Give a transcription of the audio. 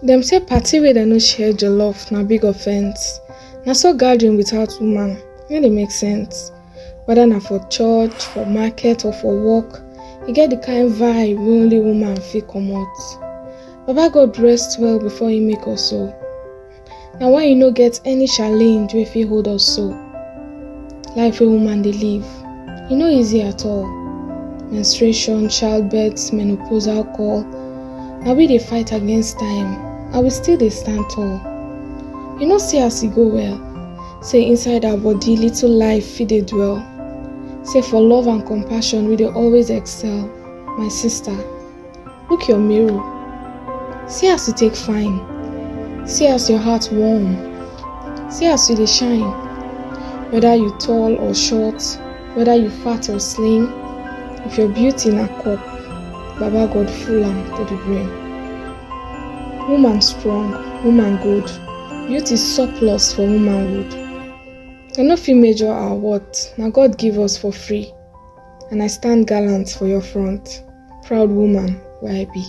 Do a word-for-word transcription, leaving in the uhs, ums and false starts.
Dem say party wey dem no share jollof na big offense. Na so gathering without woman no dey make sense. Whether na for church, for market or for work, e get the kind vibe wey only woman fit comot. Baba God rest well before he make us so. Na why e no get any challenge wey fit hold us so. Life wey woman dey live, e no easy at all. Menstruation, childbirth, menopause, alcohol, na we dey fight against time and we still dey stand tall. You no see as e go well, say inside our body little life fit dey dwell. Say for love and compassion we dey always excel. My sister, look your mirror. See as you take fine. See as your heart warm. See as you dey shine. Whether you tall or short, whether you fat or slim, if your beauty na cup, Baba God full am to the brim. Woman strong, woman good, beauty surplus for womanhood. Dem no fit measure our worth, na God give us for free. And I stand gallant for your front, proud woman wey I be.